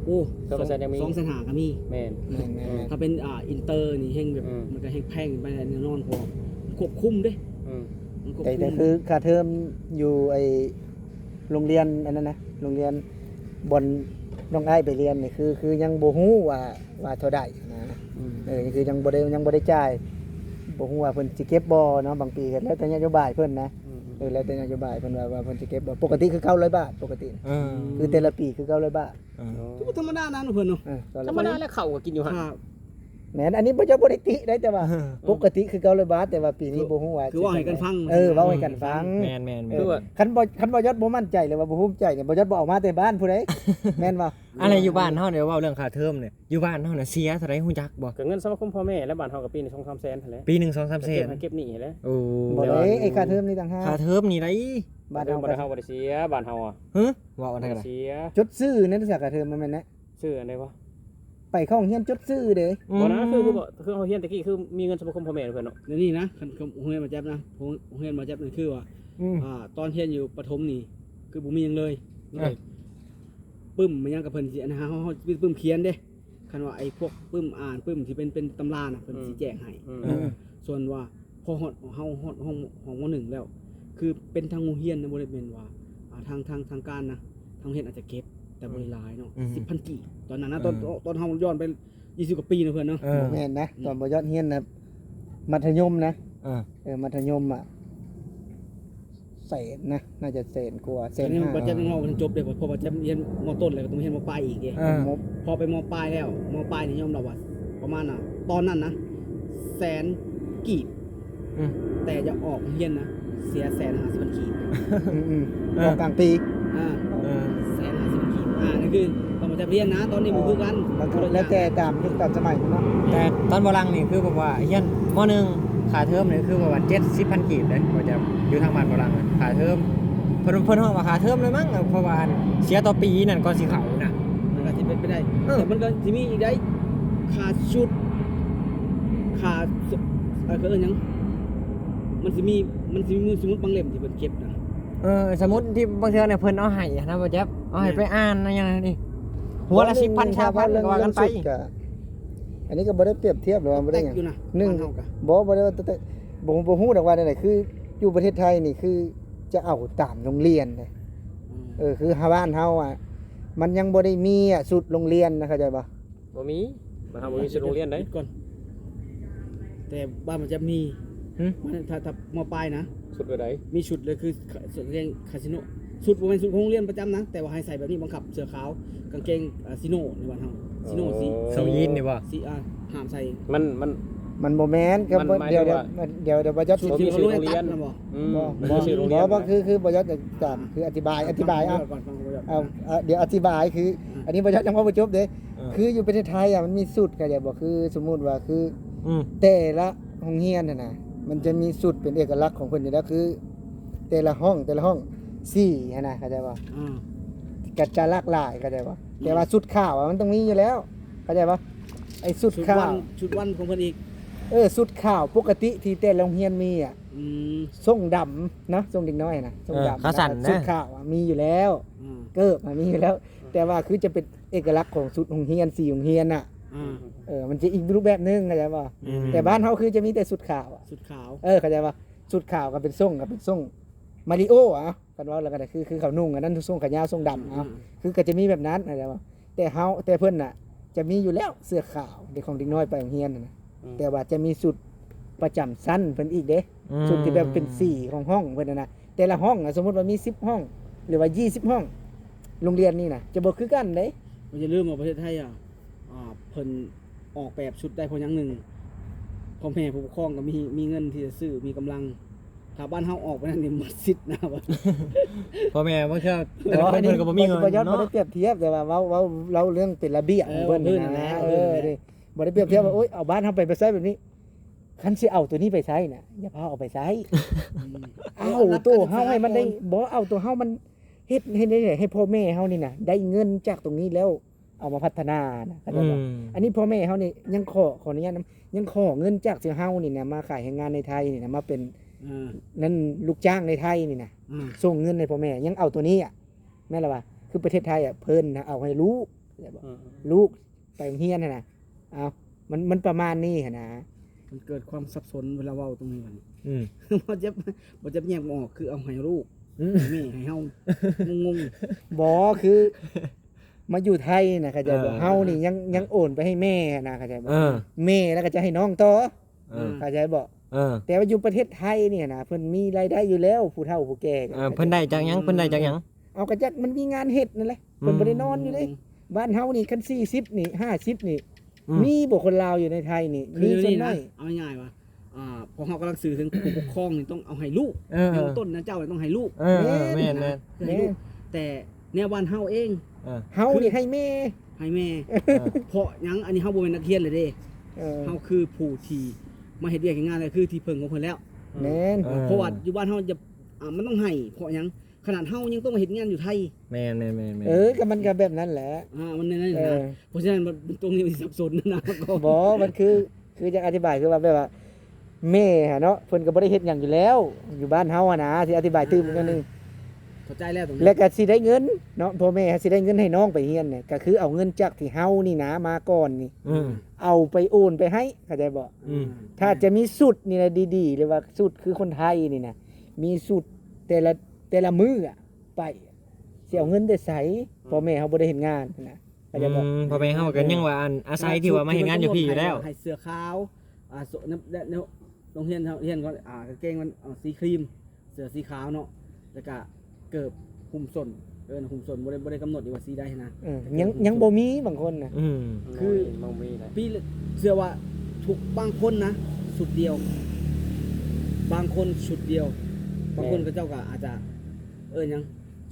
ໂອ້ ເທີມລະແສນຍັງມີ ສອງແສນຫ້າກໍມີ. ແມ່ນ ແມ່ນໆໆ ຖ້າເປັນ ອ່າ ອິນເຕີນີ້ແຮ່ງແບບ ອືມ ມັນກໍແຮ່ງແພງໄປແນ່ນອນ ເພາະວ່າມັນຄວບຄຸມເດ້. ອືມ ມັນຄວບຄຸມ ແຕ່ ແຕ່ຄືຄ່າເທີມຢູ່ໄອ້ໂຮງຮຽນອັນນັ້ນນະ ໂຮງຮຽນບ່ອນນ້ອງອ້າຍໄປຮຽນນີ້ ຄື ຄືຍັງບໍ່ຮູ້ວ່າ ວ່າເທົ່າໃດນະ. ອືມ ເອີ ຄືຍັງບໍ່ໄດ້ ຍັງບໍ່ໄດ້ຈ່າຍ ບໍ່ຮູ້ວ່າເພິ່ນຊິເກັບບໍ່ເນາະ. ບາງປີກໍແລ້ວແຕ່ນະໂຍບາຍເພິ່ນນະ. ອືມ ເອີ ແລ້ວແຕ່ນະໂຍບາຍເພິ່ນວ່າ ວ່າເພິ່ນຊິເກັບບໍ່. ປົກກະຕິຄືເກົ້າຮ້ອຍບາດ ປົກກະຕິ ເອີ ຄືແຕ່ລະປີຄືເກົ້າຮ້ອຍບາດ. ເອີ ອືມ ກໍບໍ່ທຳມະດານະເນາະເພິ່ນເນາະ. ເອີ ທຳມະດາແລ້ວເຂົ້າກໍກິນຢູ່ຫັ້ນ. ແມ່ນ ອັນນີ້ບໍ່ ບໍ່ໄດ້ຕິໄດ້ ແຕ່ວ່າ ອືມ ປົກກະຕິຄືເກົ້າຮ້ອຍບາດ ແຕ່ວ່າປີນີ້ບໍ່ຮູ້ວ່າ ຄືເວົ້າໃຫ້ກັນຟັງ. ເອີ ເວົ້າໃຫ້ກັນຟັງ. ແມ່ນໆໆ ເອີ ຄັນບໍ່ ຄັນບໍ່ຢອດບໍ່ໝັ້ນໃຈ ຫຼືວ່າບໍ່ພູມໃຈນີ້ ບໍ່ຢອດບໍ່ເອົາມາແຕ່ບ້ານຜູ້ໃດ ແມ່ນບໍ່? ອັນນີ້ຢູ່ບ້ານເຮົານີ້ ເວົ້າເລື່ອງຄ່າເທີມນີ້ ຢູ່ບ້ານເຮົານະເສຍເທົ່າໃດຮູ້ຈັກບໍ່? ກໍເງິນສະມາຄົມພໍ່ແມ່ແຫຼະ ບ້ານເຮົາກໍປີໜຶ່ງສອງສາມແສນຫັ້ນແຫຼະ. ປີໜຶ່ງສອງສາມແສນ ເກັບໜີ້ຫັ້ນແຫຼະ. ໂອ້ ບໍ່ໄດ້ ເອີ ຄ່າເທີມນີ້ຕ່າງຫາກ. ຄ່າເຮົາ ຄ່າເທີມນີ້ໃດ໋ ບ້ານເຮົາ ເຮົາບໍ່ໄດ້ ເຮົາບໍ່ໄດ້ເສຍ ບ້ານເຮົາອະ. ຫຶ ເວົ້າອັນໃດກໍໄດ້ ເສຍ ຈົດຊື່ນັ້ນຊະ ຄ່າເທີມມັນແມ່ນນະ. ຊື່ອັນໃດວະ? ໄປເຂົ້າໂຮງຮຽນຈົດຊື່ເດ້. ອືມ ບໍ່ນະ ຄື ຄື ຄືເຮົາຮຽນແຕ່ກີ້ ຄືມີເງິນສະມາຄົມພໍ່ແມ່ເພິ່ນເນາະ. ແນວນີ້ນະ ຄັນ ຄັນໂຮງຮຽນບໍ່ຈັບນະ ໂຮງ ໂຮງຮຽນບໍ່ຈັບນັ້ນຄືວ່າ ອືມ ອ່າ ຕອນຮຽນຢູ່ປະຖົມນີ້ຄືບໍ່ມີຫຍັງເລີຍ. ເອີ ປຶ້ມຫຍັງກັບເພິ່ນຊິ ອັນ ເຮົາ ເຮົາ ເຮົາປຶ້ມຂຽນເດ້. ຄັນວ່າໄອ້ພວກປຶ້ມອ່ານ ປຶ້ມທີ່ເປັນ ເປັນຕຳລານະ ເພິ່ນ ອືມ ຊິແຈກໃຫ້. ອືມ ເອີ ສ່ວນວ່າພໍຮອດ ເຮົາຮອດຫ້ອງ ຫ້ອງ ມໍໜຶ່ງແລ້ວ ຄືເປັນທາງໂຮງຮຽນນະ ບໍ່ໄດ້ແມ່ນວ່າ ອ່າ ທາງ ທາງ ທາງການນະ ທາງໂຮງຮຽນອາດຈະເກັບ ແຕ່ບໍ່ໄດ້ຫຼາຍເນາະ. ອືມ ສິບພັນກີບຕອນນັ້ນນະ. ເອີ ຕອນ ຕອນເຮົາຍ້ອນໄປ ຊາວກວ່າປີເນາະເພື່ອນເນາະ. ເອີ ແມ່ນນະ ອືມ ຕອນບໍ່ຢອດຮຽນນະ ມັດທະຍົມນະ. ເອີ ເອີ ມັດທະຍົມອະ ແສນນະ ໜ້າຈະແສນກວ່າ ແສນຫ້າ. ບັດຈັບຍັງເວົ້າບໍ່ທັນຈົບເດ້ ເພາະວ່າຈັບຮຽນ ມໍຕົ້ນ ແລ້ວກໍຕ້ອງຮຽນ ມໍປາຍອີກເດ້. ເອີ ພໍໄປ ມໍປາຍແລ້ວ ມໍປາຍນີ້ຍອມຮັບວ່າປະມານນະ ຕອນນັ້ນນະ ແສນກີບ. ອືມ ແຕ່ຢາກອອກໂຮງຮຽນນະ ເສຍແສນຫ້າສິບພັນກີບ. ອືມໆ ເອີ ອອກກາງປີ. ອ່າ ເອີ ແສນຫ້າສິບພັນກີບ. ອ່າ ນັ້ນຄືຕອນບໍ່ຈັບຮຽນນະ ຕອນນີ້ບໍ່ຄືກັນ ມັນກໍແລ້ວແຕ່ຕາມຍຸກຕາມສະໄໝເນາະ. ແຕ່ຕອນບໍ່ຫຼັງນີ້ຄືແບບວ່າຮຽນ ມໍໜຶ່ງ ຄ່າເທີມນີ້ຄືແບບວ່າເຈັດສິບພັນກີບເດ້ ບໍ່ຈັບ ຢູ່ທາງບ້ານບໍ່ຫຼັງ ຄ່າເທີມ. ເພິ່ນ ເພິ່ນຮ້ອງວ່າຄ່າເທີມເລີຍມັ້ງ ເພາະວ່າອັນເສຍຕໍ່ປີນັ້ນກ່ອນຊິເຂົ້ານະ. ມັນກໍຊິເປັນໄປໄດ້. ເອີ ແຕ່ມັນກໍຊິມີອີກໄດ໋ ຄ່າຊຸດ ຄ່າ ເອີ ເຂົາເອີ້ນຫຍັງ ມັນຊິມີ ມັນຊິມີສະໝຸດບາງເຫຼັ້ມທີ່ເພິ່ນເກັບນະ. ເອີ ສະໝຸດທີ່ບາງເທື່ອນີ້ເພິ່ນເອົາໃຫ້ນະ ບໍ່ຈັບ ເອົາໃຫ້ໄປອ່ານນະ ຫຍັງນີ້ ຫົວລະສິບພັນ ຊາວພັນ ກໍວ່າກັນໄປ. ອັນນີ້ກໍບໍ່ໄດ້ປຽບທຽບ ຫຼືວ່າບໍ່ໄດ້ຫຍັງ ໜຶ່ງ ບໍ່ ບໍ່ໄດ້ວ່າ ແຕ່ ບໍ່ ບໍ່ຮູ້ດອກວ່າແນວໃດ ຄືຢູ່ປະເທດໄທນີ້ ຄືຈະເອົາຕາມໂຮງຮຽນເດ້. ອືມ ເອີ ຄືບ້ານເຮົາອະ ມັນຍັງບໍ່ໄດ້ມີອະ ຊຸດໂຮງຮຽນນະ ເຂົ້າໃຈບໍ່? ບໍ່ມີ ບ້ານເຮົາບໍ່ມີຊຸດໂຮງຮຽນໃດ໋. ກ່ອນ ແຕ່ບ້ານມັນຈະມີ. ຫຶ ມັນ ຖ້າ ຖ້າ ມໍປາຍນະ ຊຸດແບບໃດ? ມີຊຸດເລີຍ ຄື ຄາ ຊຸດຮຽນຄາສິໂນ ຊຸດບໍ່ແມ່ນຊຸດໂຮງຮຽນປະຈຳນະ ແຕ່ວ່າໃຫ້ໃສ່ແບບນີ້ ບັງຄັບເສື້ອຂາວ ກາງເກງ ອ່າ ຊີໂນໃນບ້ານເຮົາ ຊີໂນ ອໍ ສີ ເຂົາຢີນນີ້ບໍ່? ສີ ອ່າ ຫ້າມໃສ່. ມັນ ມັນ ມັນບໍ່ແມ່ນ ກໍ ມັນໝາຍເຖິງວ່າ ດຽວ ດຽວ ດຽວ ດຽວ ບໍ່ຈັກ ຊຸດທີ່ໂຮງຮຽນປະຈຳນະບໍ່? ອືມ ບໍ່ ບໍ່ ບໍ່ຊື່ໂຮງຮຽນ ບໍ່ ບໍ່ ຄື ຄືບໍ່ຈັກຈະຕາມ ຄືອະທິບາຍ ອະທິບາຍ ອ່ະ ເອົາ ເອົາ ດຽວອະທິບາຍ ຄື ອ່າ ອັນນີ້ບໍ່ຈັກ ຍັງເວົ້າບໍ່ຈົບເດ້. ເອີ ຄືຢູ່ປະເທດໄທອະ ມັນມີຊຸດ ເຂົ້າໃຈບໍ່? ຄືສົມມຸດວ່າ ຄື ອືມ ແຕ່ລະໂຮງຮຽນຫັ້ນນະ ມັນຈະມີຊຸດເປັນເອກະລັກຂອງເພິ່ນຢູ່ແລ້ວ ຄືແຕ່ລະຫ້ອງ ແຕ່ລະຫ້ອງ ສີຫັ້ນນະ ເຂົ້າໃຈບໍ່? ອືມ ກໍຈະຫຼາກຫຼາຍ ເຂົ້າໃຈບໍ່? ແຕ່ວ່າ ອືມ ຊຸດຂາວອະ ມັນຕ້ອງມີຢູ່ແລ້ວ ເຂົ້າໃຈບໍ່? ໄອ້ຊຸດຂາວ ຊຸດວັນ ຊຸດວັນຂອງເພິ່ນອີກ. ເອີ ຊຸດຂາວປົກກະຕິທີ່ແຕ່ລະໂຮງຮຽນມີອະ. ອືມ ສົ້ງດຳເນາະ ສົ້ງເດັກນ້ອຍນະ ເອີ ສົ້ງດຳ ຂາສັ້ນນະ ຊຸດຂາວອະ ມີຢູ່ແລ້ວ. ອືມ ເກີບອະ ມີຢູ່ແລ້ວ. ແຕ່ວ່າຄືຈະເປັນເອກະລັກຂອງຊຸດໂຮງຮຽນ ສີໂຮງຮຽນນະ. ອ່າ ເອີ ມັນຈະອີກຮູບແບບໜຶ່ງ ເຂົ້າໃຈບໍ່? ອືມ ແຕ່ບ້ານເຮົາຄືຈະມີແຕ່ຊຸດຂາວອະ ຊຸດຂາວ. ເອີ ເຂົ້າໃຈບໍ່? ຊຸດຂາວກໍເປັນສົ້ງ ກໍເປັນສົ້ງມາຣິໂອອະ ຄັນເວົ້າແລ້ວກໍໄດ້ ຄື ຄືເຂົານຸ່ງອັນນັ້ນ ສົ້ງຂາຍາວ ສົ້ງດຳ. ອືມ ເອົາ ອືມ ຄືກໍຈະມີແບບນັ້ນ ເຂົ້າໃຈບໍ່? ແຕ່ເຮົາ ແຕ່ເພິ່ນນະ ຈະມີຢູ່ແລ້ວເສື້ອຂາວ ເດັກຂອງເດັກນ້ອຍໄປໂຮງຮຽນນະ. ອືມ ແຕ່ວ່າຈະມີຊຸດປະຈຳຊັ້ນເພິ່ນອີກເດ້. ອືມ ຊຸດທີ່ແບບເປັນສີຂອງຫ້ອງເພິ່ນຫັ້ນນະ ແຕ່ລະຫ້ອງນະ ສົມມຸດວ່າມີສິບຫ້ອງ ຫຼືວ່າຊາວຫ້ອງ ໂຮງຮຽນນີ້ນະ ຈະບໍ່ຄືກັນເດ້. ບໍ່ ຢ່າລືມວ່າປະເທດໄທອະ ອ່າ ເພິ່ນອອກແບບຊຸດໄດ້ເພາະຫຍັງໜຶ່ງ ພໍ່ແມ່ຜູ້ປົກຄອງກໍມີ ມີເງິນທີ່ຈະຊື້ ມີກຳລັງ. ຖ້າບ້ານເຮົາອອກໄປນັ້ນນີ້ໝົດສິດນະ. ພໍ່ແມ່ບາງເທື່ອແຕ່ລະຄົນເພິ່ນກໍບໍ່ມີເງິນ ບໍ່ ບໍ່ ບໍ່ໄດ້ ເນາະ ປຽບທຽບ ແຕ່ວ່າເວົ້າ ເວົ້າ ເລົ່າເລື່ອງເປັນລະບຽບ ເອີ ຂອງເພິ່ນ ເວົ້າພື້ນຫັ້ນນະ ນະ ເອີ ເອີ ເດ້ ບໍ່ໄດ້ປຽບທຽບວ່າ ໂອ້ຍ ເອົາບ້ານເຮົາໄປ ໄປໃຊ້ແບບນີ້ ຄັນຊິເອົາໂຕນີ້ໄປໃຊ້ນະ ຢ່າພາເອົາໄປໃຊ້ ເອົາໂຕເຮົາໃຫ້ມັນໄດ້ ບໍ່ ເອົາໂຕເຮົາມັນເຮັດ ເຮັດໃຫ້ ໃຫ້ພໍ່ແມ່ເຮົານີ້ນະ ໄດ້ເງິນຈາກຕົງນີ້ແລ້ວ ເອົາມາພັດທະນານະ ເຂົ້າໃຈບໍ່? ອືມ ອັນນີ້ພໍ່ແມ່ເຮົານີ້ຍັງຂໍ ຂໍອະນຸຍາດນຳ ຍັງຂໍເງິນຈາກເຮົານີ້ນະ ມາຂາຍແຮງງານໃນໄທນີ້ນະ ມາເປັນ ອ່າ ນັ້ນ ລູກຈ້າງໃນໄທນີ້ນະ ອ່າ ສົ່ງເງິນໃຫ້ພໍ່ແມ່ ຍັງເອົາໂຕນີ້ອະ ແມ່ນລະວ່າ ຄືປະເທດໄທອະ ເພິ່ນນະເອົາໃຫ້ລູກ ເຂົ້າໃຈບໍ່? ອືມ ລູກໄປໂຮງຮຽນຫັ້ນນະ ເອົາ ມັນ ມັນປະມານນີ້ຫັ້ນນະ ມັນເກີດຄວາມສັບສົນເວລາເວົ້າຕົງນີ້ບັດນີ້ ອືມ ບໍ່ຈັບ ບໍ່ຈັບແຍກບໍ່ອອກ ຄືເອົາໃຫ້ລູກ ອືມ ແມ່ໃຫ້ເຮົາ ງົງໆ ບໍ່ ຄື ມາຢູ່ໄທນະ ເຂົ້າໃຈບໍ່? ເອີ ເຮົານີ້ຍັງ ເອີ ຍັງໂອນໄປໃຫ້ແມ່ນະ ເຂົ້າໃຈບໍ່? ເອີ ແມ່ແລ້ວກໍຈະໃຫ້ນ້ອງຕໍ່ ເອີ ເຂົ້າໃຈບໍ່? ເອີ ແຕ່ວ່າຢູ່ປະເທດໄທນີ້ນະ ເພິ່ນມີລາຍໄດ້ຢູ່ແລ້ວ ຜູ້ເຖົ້າຜູ້ແກ່ ເອີ ເພິ່ນໄດ້ຈາກຫຍັງ? ເພິ່ນໄດ້ຈາກຫຍັງ? ເອົາ ກໍຈັກມັນມີງານເຮັດນັ້ນແຫຼະ ອືມ ເພິ່ນບໍ່ໄດ້ນອນຢູ່ເດ້ ອືມ ບ້ານເຮົານີ້ຄັນສີ່ສິບນີ້ ຫ້າສິບນີ້ ອືມ ມີບໍ່ຄົນລາວຢູ່ໃນໄທນີ້? ຄື ມີສ່ວນໜ້ອຍ ເອົາງ່າຍໆວ່າ ອ່າ ພວກເຮົາກຳລັງສື່ເຖິງຜູ້ປົກຄອງນີ້ຕ້ອງເອົາໃຫ້ລູກ ເອີ ເບື້ອງຕົ້ນນະ ເຈົ້າຕ້ອງໃຫ້ລູກ ເອີ ແມ່ນ ແມ່ນ ແມ່ນ ໃຫ້ລູກ ແຕ່ແນວບ້ານເຮົາເອງ ເອີ ເຮົານີ້ໃຫ້ແມ່ ໃຫ້ແມ່ ເອີ ເພາະຫຍັງ? ອັນນີ້ເຮົາບໍ່ແມ່ນນັກຮຽນເລີຍເດ້ ເອີ ເຮົາຄືຜູ້ທີ່ມາເຮັດວຽກເຮັດງານ ກໍຄືທີ່ເພິ່ງຂອງເພິ່ນແລ້ວ ແມ່ນ ເອີ ເພາະວ່າຢູ່ບ້ານເຮົາຈະ ອ່າ ມັນຕ້ອງໃຫ້ ເພາະຫຍັງ? ຂະໜາດເຮົາຍັງຕ້ອງມາເຮັດງານຢູ່ໄທ ແມ່ນໆໆໆ ເອີ ກໍມັນກໍແບບນັ້ນແຫຼະ ອ່າ ມັນແນວນັ້ນນະ ເອີ ເພາະສະນັ້ນມັນ ມັນຕົງນີ້ມັນສັບສົນນະ ບໍ່ ມັນຄື ຄືຈະອະທິບາຍ ຄືວ່າແບບວ່າ ແມ່ຫັ້ນເນາະ ເພິ່ນກໍບໍ່ໄດ້ເຮັດຫຍັງຢູ່ແລ້ວ ຢູ່ບ້ານເຮົາຫັ້ນນະ ຊິອະທິບາຍຕື່ມອີກໜ້ອຍໜຶ່ງ ເຂົ້າໃຈແລ້ວຕົງນີ້ ແລ້ວກໍຊິໄດ້ເງິນເນາະ ພໍ່ແມ່ຊິໄດ້ເງິນໃຫ້ນ້ອງໄປຮຽນນີ້ ກໍຄືເອົາເງິນຈາກທີ່ເຮົານີ້ນະມາກ່ອນນີ້ ອືມ ເອົາໄປໂອນໄປໃຫ້ ເຂົ້າໃຈບໍ່? ອືມ ຖ້າຈະມີຊຸດນີ້ນະ ດີໆ ຫຼືວ່າຊຸດຄືຄົນໄທນີ້ນະ ມີຊຸດແຕ່ລະ ແຕ່ລະມື້ອະ ໄປ ຊິເອົາເງິນແຕ່ໃສ? ອືມ ພໍ່ແມ່ເຮົາບໍ່ໄດ້ເຮັດງານນະ ເຂົ້າໃຈບໍ່? ອືມ ພໍ່ແມ່ເຮົາກໍຍັງວ່າ ອັນ ອາໄສທີ່ວ່າມາເຮັດງານຢູ່ພີ້ຢູ່ແລ້ວ ໃຫ້ເສື້ອຂາວ ອ່າ ໂຊະ ໃນ ໃນ ໃນໂຮງຮຽນເຮົາຮຽນກ່ອນ ອ່າ ກາງເກງມັນ ເອົາ ສີຄຣີມ ເສື້ອສີຂາວເນາະ ແລ້ວກະເກີບຫຸ້ມສົ້ນ ເອີ້ນຫຸ້ມສົ້ນ ບໍ່ໄດ້ ບໍ່ໄດ້ກຳນົດອີກວ່າສີໃດຫັ້ນນະ ເອີ ແຕ່ເກີບຫຸ້ມສົ້ນ ຍັງ ຍັງບໍ່ມີບາງຄົນນະ ອືມ ຄື ບໍ່ມີ ບໍ່ມີນະ ປີ ເຊື່ອວ່າທຸກ ບາງຄົນນະ ຊຸດດຽວ ບາງຄົນຊຸດດຽວ ບາງຄົນ ແມ່ນ ເຂົາເຈົ້າກໍອາດຈະ ເອີ້ນຫຍັງ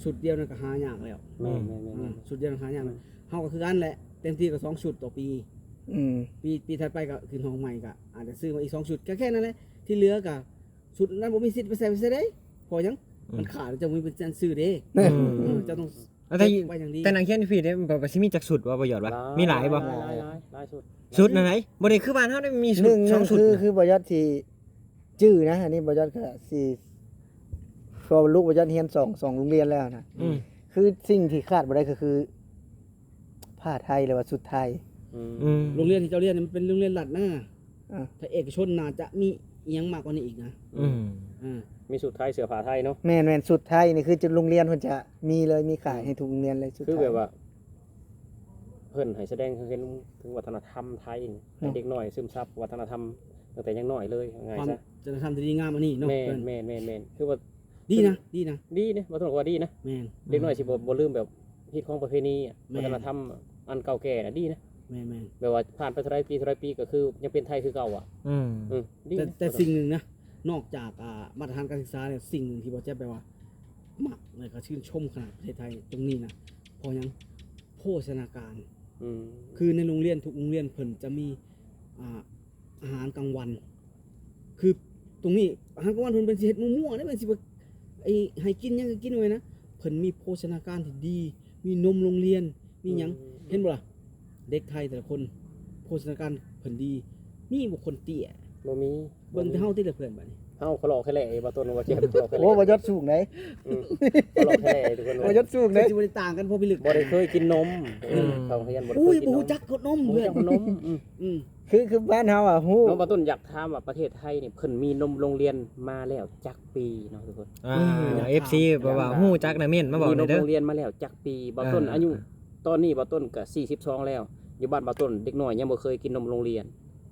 ຊຸດດຽວນັ້ນກໍຫາຍາກແລ້ວ ແມ່ນໆໆໆ ອ່າ ຊຸດດຽວນັ້ນຫາຍາກແລ້ວ ເຮົາກໍຄືກັນແຫຼະ ເຕັມທີ່ກໍສອງຊຸດຕໍ່ປີ ອືມ ປີ ປີຖັດໄປກໍຂຶ້ນຫ້ອງໃໝ່ ກໍອາດຈະຊື້ມາອີກສອງຊຸດ ກໍແຄ່ນັ້ນແຫຼະ ທີ່ເຫຼືອກໍ ຊຸດນັ້ນບໍ່ມີສິດໄປໃສ່ ໄປໃສ່ໄດ້ ເພາະຫຍັງ? ອືມ ມັນຂາດ ເຈົ້າບໍ່ມີເປັນອັນຊື້ເດ້ ອືມ ເອີ ເຈົ້າຕ້ອງ ແຕ່ ເກັບໄວ້ຢ່າງດີ ແຕ່ນັກຮຽນຢູ່ພີ້ເດ້ ມັນກໍຊິມີຈັກຊຸດບໍ່ ປະຫຍັດວ່າ ຫຼາຍ ມີຫຼາຍບໍ່? ຫຼາຍ ຫຼາຍ ຫຼາຍ ຫຼາຍຊຸດ ຊຸດນັ້ນໃດ ບໍ່ໄດ້ຄືບ້ານເຮົາເດ້ ມີຊຸດ ສອງຊຸດ ຄື ຄືບໍ່ຢອດຊິຈື່ນະ ອັນນີ້ບໍ່ຢອດກໍຊິ ເພາະວ່າລູກບໍ່ຢອດຮຽນສອງ ສອງໂຮງຮຽນແລ້ວນະ ອືມ ຄືສິ່ງທີ່ຂາດບໍ່ໄດ້ກໍຄື ຜ້າໄທ ຫຼືວ່າຊຸດໄທ ອືມ ອືມ ໂຮງຮຽນທີ່ເຈົ້າຮຽນນີ້ມັນເປັນໂຮງຮຽນລັດນະ ອ່າ ຖ້າເອກະຊົນໜ້າຈະມີອີ່ຫຍັງມາກກວ່ານີ້ອີກນະ ອືມ ອ່າ ມີຊຸດໄທ ເສື້ອຜ້າໄທເນາະ ແມ່ນໆ ຊຸດໄທນີ້ຄືໂຮງຮຽນເພິ່ນຈະມີເລີຍ ມີຂາຍໃຫ້ທຸກໂຮງຮຽນເລີຍ ຊຸດໄທ ຄືແບບວ່າ ເພິ່ນໃຫ້ສະແດງໃຫ້ເຫັນເຖິງວັດທະນະທຳໄທ ໃຫ້ເດັກນ້ອຍຊຶມຊັບວັດທະນະທຳຕັ້ງແຕ່ຍັງນ້ອຍເລີຍ ວ່າງ່າຍຊະ ວັດທະນະທຳທີ່ດີງາມອັນນີ້ເນາະ ແມ່ນ ແມ່ນໆໆ ຄືວ່າ ດີນະ ດີນະ ດີເດ້ ບໍ່ຕ້ອງວ່າດີນະ ແມ່ນ ເດັກນ້ອຍຊິບໍ່ ບໍ່ລືມແບບຮີດຄອງປະເພນີ ແມ່ນ ວັດທະນະທຳອັນເກົ່າແກ່ນະ ດີນະ ແມ່ນໆ ແບບວ່າຜ່ານໄປເທົ່າໃດປີ ເທົ່າໃດປີ ກໍຄືຍັງເປັນໄທຄືເກົ່າອະ ອືມ ອືມ ດີ ແຕ່ ແຕ່ສິ່ງໜຶ່ງນະ ນອກຈາກ ອ່າ ມາດຕະຖານການສຶກສາແລ້ວ ສິ່ງໜຶ່ງທີ່ບໍ່ແຈັບແບບວ່າມັກ ແລ້ວກໍຊື່ນຊົມຂະໜາດປະເທດໄທຕົງນີ້ນະ ເພາະຫຍັງ? ໂພຊະນາການ ອືມ ຄືໃນໂຮງຮຽນ ທຸກໂຮງຮຽນເພິ່ນຈະມີ ອ່າ ອາຫານກາງວັນ ຄືຕົງນີ້ອາຫານກາງວັນເພິ່ນ ເພິ່ນຊິເຮັດມົວໆເດ້ ເພິ່ນຊິບໍ່ ໄອ້ ໃຫ້ກິນຫຍັງກໍກິນໄວ້ນະ ເພິ່ນມີໂພຊະນາການທີ່ດີ ມີນົມໂຮງຮຽນ ມີຫຍັງ ອືມ ເຫັນບໍ່ລະ? ເດັກໄທແຕ່ລະຄົນ ໂພຊະນາການເພິ່ນດີ ມີບໍ່ຄົນເຕ້ຍ? ບໍ່ມີ ເບິ່ງແຕ່ເຮົາຕິລະເພື່ອນ ບາດນີ້ ເຮົາຄະເລາະຄະແຫຼະ ບໍ່ຕົ້ນວ່າຊິຄະເລາະຄະແຫຼະ ໂອ້ ບໍ່ຢອດສູງໃດ ອືມ ຄະເລາະຄະແຫຼະທຸກຄົນ ບໍ່ຢອດສູງໃດ ຊິບໍ່ໄດ້ຕ່າງກັນພໍພິລຶກ ບໍ່ໄດ້ເຄີຍກິນນົມ ອືມ ເຂົ້າໂຮງຮຽນ ບໍ່ໄດ້ເຄີຍກິນນົມ ບໍ່ຮູ້ຈັກຮອດນົມ ບໍ່ຮູ້ຈັກຮອດນົມ ອືມ ອືມ ຄື ຄືບ້ານເຮົາອະ ຮູ້ ນ້ອງບ່າວຕົ້ນຢາກຖາມວ່າປະເທດໄທນີ້ ເພິ່ນມີນົມໂຮງຮຽນມາແລ້ວຈັກປີເນາະທຸກຄົນ ອ່າ ເອັຟຊີ ເພາະວ່າຮູ້ຈັກນະ ເມັ້ນມາບອກແດ່ເດີ ໂຮງຮຽນມາແລ້ວຈັກປີ? ບ່າວຕົ້ນອາຍຸ ອ່າ ຕອນນີ້ບ່າວຕົ້ນກໍສີ່ສິບສອງແລ້ວ ຢູ່ບ້ານບ່າວຕົ້ນເດັກນ້ອຍຍັງບໍ່ເຄີຍກິນນົມໂຮງຮຽນ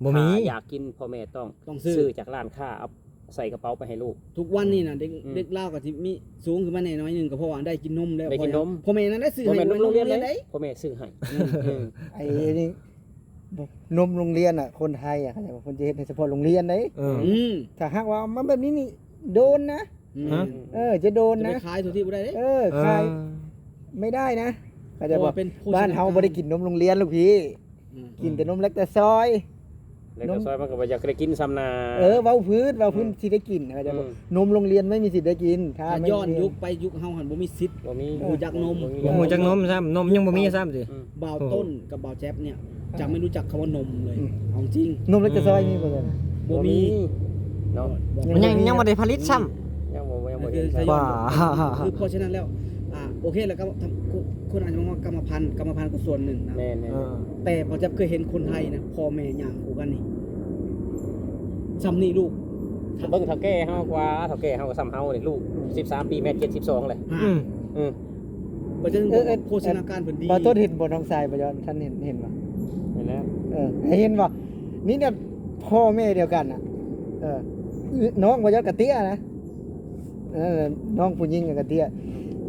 ບໍ່ມີ ຖ້າຢາກກິນ ພໍ່ແມ່ຕ້ອງ ຕ້ອງຊື້ ຊື້ຈາກຮ້ານຄ້າ ເອົາໃສ່ກະເປົາໄປໃຫ້ລູກ ທຸກວັນນີ້ນະ ເດັກ ອືມ ເດັກລາວກໍຊິມີສູງຂຶ້ນມາແດ່ໜ້ອຍໜຶ່ງ ກໍເພາະວ່າໄດ້ກິນນົມແລ້ວ ໄດ້ກິນນົມ ພໍ່ແມ່ນັ້ນແຫຼະຊື້ໃຫ້ ບໍ່ແມ່ນນົມໂຮງຮຽນເດ້ ພໍ່ແມ່ຊື້ໃຫ້ ອືມ ອືມ ໄອ້ນີ້ ນມໂຮງຮຽນນະ ຄົນໄທອະ ເຂົາເຈົ້າວ່າເພິ່ນຈະເຮັດໃຫ້ສະເພາະໂຮງຮຽນເດ້. ເອີ ອືມ ຖ້າຫາກວ່າເອົາມາແບບນີ້ນີ້ ໂດນນະ. ອືມ ຮະ? ເອີ ຈະໂດນນະ ຈະໄປຂາຍທົ່ວທີ່ບໍ່ໄດ້ເດ້. ເອີ ເອີ ຂາຍ ເອີ ໄມ່ໄດ້ນະ ເຂົາເຈົ້າວ່າ ເພາະວ່າເປັນໂພຊະນາການ ບ້ານເຮົາບໍ່ໄດ້ກິນນົມໂຮງຮຽນລູກພີ່. ອືມ ກິນແຕ່ນົມແລັກຕາຊອຍ ແລັກຕາຊອຍມັນກໍບໍ່ຢາກໄດ້ກິນຊ້ຳນາ. ເອີ ເວົ້າພື້ນ ເວົ້າພື້ນ ອືມ ຊິໄດ້ກິນ ເຂົາເຈົ້າວ່າ ອືມ ນົມໂຮງຮຽນໄມ່ມີສິດໄດ້ກິນ ຖ້າ ຖ້າ ແມ່ນ ຍ້ອນຍຸກໄປຍຸກເຮົາຫັ້ນບໍ່ມີສິດ ບໍ່ມີ ຮູ້ຈັກນົມ ບໍ່ມີ ບໍ່ຮູ້ຈັກນົມຊ້ຳ ນົມຍັງບໍ່ມີຊ້ຳຕິ. ອືມ ບ່າວຕົ້ນກັບບ່າວແຈັບນີ້ ຈະໄມ່ຮູ້ຈັກຄຳວ່ານົມເລີຍ. ອືມ ເອົາຈິງ ນົມແລັກຕາຊອຍມີບໍ່? ບໍ່ມີ ບໍ່ມີເນາະ ມັນຍັງ ຍັງບໍ່ໄດ້ຜະລິດຊ້ຳ ຍັງບໍ່ ຍັງບໍ່ເຫັນ. ຄື ຄືເພາະສະນັ້ນແລ້ວ ອ່າ ໂອເຄ ແລ້ວກໍ ຄົນອາດຈະມອງວ່າກຳມະພັນ ກຳມະພັນກໍສ່ວນໜຶ່ງນະ. ແມ່ນໆ ເອີ ແຕ່ບ່າວແຈັບເຄີຍເຫັນຄົນໄທນະ ພໍ່ແມ່ຍ່າງຄູ່ກັນນີ້ ສ່ຳນີ້ລູກ ເບິ່ງເຖົ້າແກ່ເຮົາກວ່າ ເຖົ້າແກ່ເຮົາກໍສ່ຳເຮົານີ້ ລູກສິບສາມປີ ແມ່ນເຈັດສິບສອງແຫຼະ. ອືມ ອືມ ເອີ ເອີ ໂພຊະນາການເພິ່ນດີ. ບ່າວຕົ້ນເຫັນບໍ່ ນ້ອງຊາຍບ່າວຢອນ ທ່ານເຫັນ ເຫັນບໍ່? ເຫັນແລ້ວ. ເອີ ເຫັນບໍ່? ນີ້ນະ ພໍ່ແມ່ດຽວກັນນະ. ເອີ ນ້ອງບ່າວຢອນກະເຕ້ຍນະ. ເອີ ນ້ອງຜູ້ຍິງກະເຕ້ຍ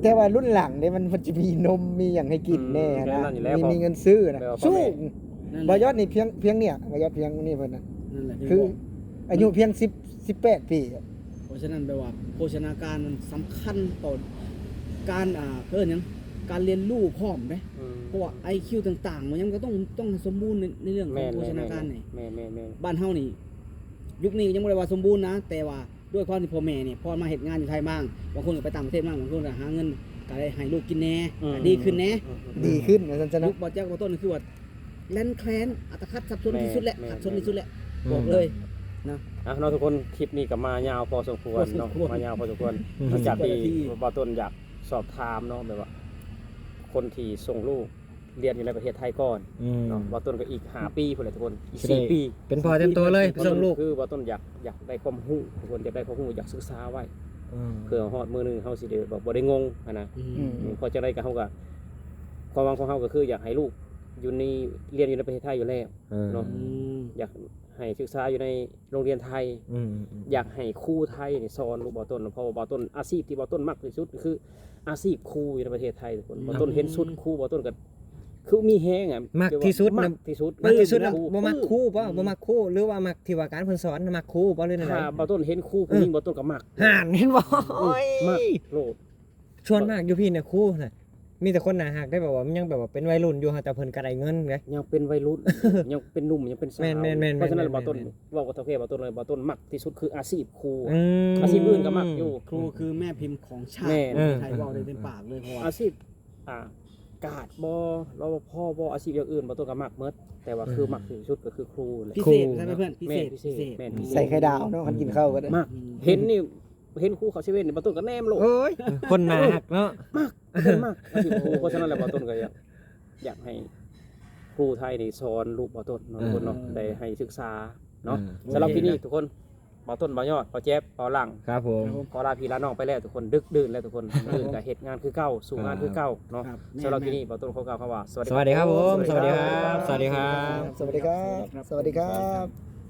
ແຕ່ວ່າລຸ້ນຫຼັງເດ້ ມັນ ມັນຈະມີນົມມີຫຍັງໃຫ້ກິນແດ່ນະ. ອືມ ມີ ມີເງິນຊື້ນະ ແບບວ່າພໍ່ແມ່ ສູງ. ນັ້ນແຫຼະ ບ່າວຢອດນີ້ພຽງ ພຽງນີ້ ບ່າວຢອດພຽງນີ້ເພິ່ນນະ. ນັ້ນແຫຼະ ຄືອາຍຸພຽງສິບ ສິບແປດປີ. ເພາະສະນັ້ນແປວ່າໂພຊະນາການມັນສຳຄັນຕໍ່ການ ອ່າ ເອີ້ນຫຍັງ ການຮຽນຮູ້ພ້ອມເດ້. ອືມ ເພາະວ່າໄອຄິວຕ່າງໆ ມັນຍັງກໍຕ້ອງ ຕ້ອງໃຫ້ສົມບູນໃນ ໃນເລື່ອງຂອງໂພຊະນາການນີ້. ແມ່ນໆໆ ແມ່ນໆ ບ້ານເຮົານີ້ ຍຸກນີ້ຍັງບໍ່ໄດ້ວ່າສົມບູນນະ ແຕ່ວ່າດ້ວຍຄວາມທີ່ພໍ່ແມ່ນີ້ ພໍມາເຮັດງານຢູ່ໄທບ້າງ ບາງຄົນກໍໄປຕ່າງປະເທດບ້າງ ບາງຄົນກໍຫາເງິນ ກໍໄດ້ໃຫ້ລູກກິນແດ່ ອືມ ກໍດີຂຶ້ນແດ່. ອືມ ອືມ ອືມ ດີຂຶ້ນວ່າຊັ້ນຊະເນາະ. ຍຸກບ່າວແຈັບບ່າວຕົ້ນຄືວ່າ ແລ່ນແຄລນ ອັດຕະຂັດ ສັບສົນທີ່ສຸດແຫຼະ. ແມ່ນ ແມ່ນ ຂັດສົນທີ່ສຸດແຫຼະ ອືມ ບອກເລີຍນະ. ອ່ະ ເນາະ ທຸກຄົນ ຄລິບນີ້ກໍມາຍາວພໍສົມຄວນເນາະ ພໍສົມຄວນ ມາຍາວພໍສົມຄວນ. ອືມ ຫຼັງຈາກທີ່ບ່າວຕົ້ນຢາກສອບຖາມເນາະ ແບບວ່າຄົນທີ່ສົ່ງລູກຮຽນຢູ່ໃນປະເທດໄທກ່ອນ ອືມ ເນາະ ບ່າວຕົ້ນກໍອີກຫ້າປີພຸ້ນແຫຼະທຸກຄົນ ອີກສີ່ປີ ເປັນພໍ່ເຕັມໂຕເລີຍ ໄປສົ່ງລູກ. ຄືບ່າວຕົ້ນຢາກ ຢາກໄດ້ຄວາມຮູ້ທຸກຄົນ ຢາກໄດ້ຄວາມຮູ້ ຢາກສຶກສາໄວ້ ອືມ ເພື່ອຮອດມື້ໜຶ່ງເຮົາຊິໄດ້ແບບບໍ່ໄດ້ງົງຫັ້ນນະ. ອືມ ອືມ ເພາະຈັ່ງໃດກໍເຮົາກໍ ຄວາມຫວັງຂອງເຮົາກໍຄືຢາກໃຫ້ລູກ ຢູ່ໃນ ຮຽນຢູ່ໃນປະເທດໄທຢູ່ແລ້ວ ເອີ ເນາະ ອືມ ຢາກໃຫ້ສຶກສາຢູ່ໃນໂຮງຮຽນໄທ ອືມ ອືມ ອືມ ຢາກໃຫ້ຄູໄທນີ້ສອນລູກບ່າວຕົ້ນ ເພາະວ່າບ່າວຕົ້ນ ອາຊີບທີ່ບ່າວຕົ້ນມັກທີ່ສຸດຄືອາຊີບຄູຢູ່ໃນປະເທດໄທທຸກຄົນ. ອືມ ບ່າວຕົ້ນເຫັນຊຸດຄູ ບ່າວຕົ້ນກໍຄືມີແຮງອະ ມັກທີ່ສຸດນະ ມັກທີ່ສຸດ ມັກທີ່ສຸດນະ. ບໍ່ມັກຄູບໍ? ອືມ ບໍ່ມັກຄູ ຫຼືວ່າມັກທີ່ວ່າການເພິ່ນສອນນະ ມັກຄູບໍ ຫຼືແນວໃດ? ຖ້າບ່າວຕົ້ນເຫັນຄູຜູ້ຍິງ ບ່າວຕົ້ນກໍມັກ. ຫັ້ນ ເຫັນບໍ່? ໂອ້ຍ ມັກໂລດ. ສ່ວນມາກຢູ່ພີ້ນະ ຄູນະ ມີແຕ່ຄົນໜ້າຮັກເດ້ ແບບວ່າມັນຍັງແບບວ່າເປັນໄວລຸ້ນຢູ່ ແຕ່ເພິ່ນກໍໄດ້ເງິນເດ້ ຍັງເປັນໄວລຸ້ນ ຍັງເປັນໜຸ່ມ ຍັງເປັນສາວ. ແມ່ນໆໆໆ ເພາະສະນັ້ນ ແມ່ນໆໆ ບ່າວຕົ້ນເວົ້າກັບເຖົ້າແກ່ບ່າວຕົ້ນເລີຍ ບ່າວຕົ້ນມັກທີ່ສຸດຄືອາຊີບຄູ. ອືມ ອາຊີບອື່ນກໍມັກຢູ່ ຄູຄືແມ່ພິມຂອງຊາດ. ແມ່ນ ເອີ ໃຫ້ເວົ້າໄດ້ເຕັມປາກເລີຍ ເພາະວ່າອາຊີບ ອ່າ ກາດບໍ ລະວະພໍບໍ ອາຊີບຢ່າງອື່ນ ບ່າວຕົ້ນກໍມັກໝົດ ແຕ່ວ່າ ເອີ ຄືມັກທີ່ສຸດກໍຄືຄູແຫຼະ. ພິເສດ ຄູ ໃຊ່ໄໝເພື່ອນ? ເນາະ ພິເສດ ແມ່ນ ພິເສດ ພິເສດ ແມ່ນ ໃສ່ໄຂ່ດາວເນາະ ຄັນກິນເຂົ້າກໍໄດ້. ມັກ ອືມ ເຫັນນີ້ ເຫັນຄູເຂົ້າເຊເວ່ນນີ້ ບ່າວຕົ້ນກໍແນມໂລດ. ໂອ້ຍ ຄົນໜ້າຮັກເນາະ ມັກ ເພິ່ນມັກ ມັກທີ່ຄູ. ເພາະສະນັ້ນແຫຼະ ບ່າວຕົ້ນກໍຢາກ ຢາກໃຫ້ຄູໄທນີ້ສອນລູກບ່າວຕົ້ນເນາະ ອືມ ທຸກຄົນເນາະ ອືມ ໄດ້ໃຫ້ສຶກສາເນາະ. ອືມ ສຳລັບ ໂອເຄ ຄລິບນີ້ທຸກຄົນ ບ່າວຕົ້ນ ບ່າວຍອດ ບ່າວແຈັບ ບ່າວຫຼັ່ງ ຄັບຜົມ ຂໍລາພີ່ລານ້ອງໄປແລ້ວທຸກຄົນ ດຶກດື່ນແລ້ວທຸກຄົນ ມື້ອື່ນກໍເຮັດງານຄືເກົ່າ ສູ້ງານຄືເກົ່າເນາະ. ຄັບ ສຳລັບ ແມ່ນໆ ຄລິບນີ້ ບ່າວຕົ້ນຂໍກ່າວຄຳວ່າ ສະຫວັດດີ ສະຫວັດດີຄັບ ສະຫວັດດີຄັບ ສະຫວັດດີຄັບ ສະຫວັດດີຄັບ ສະຫວັດດີຄັບ.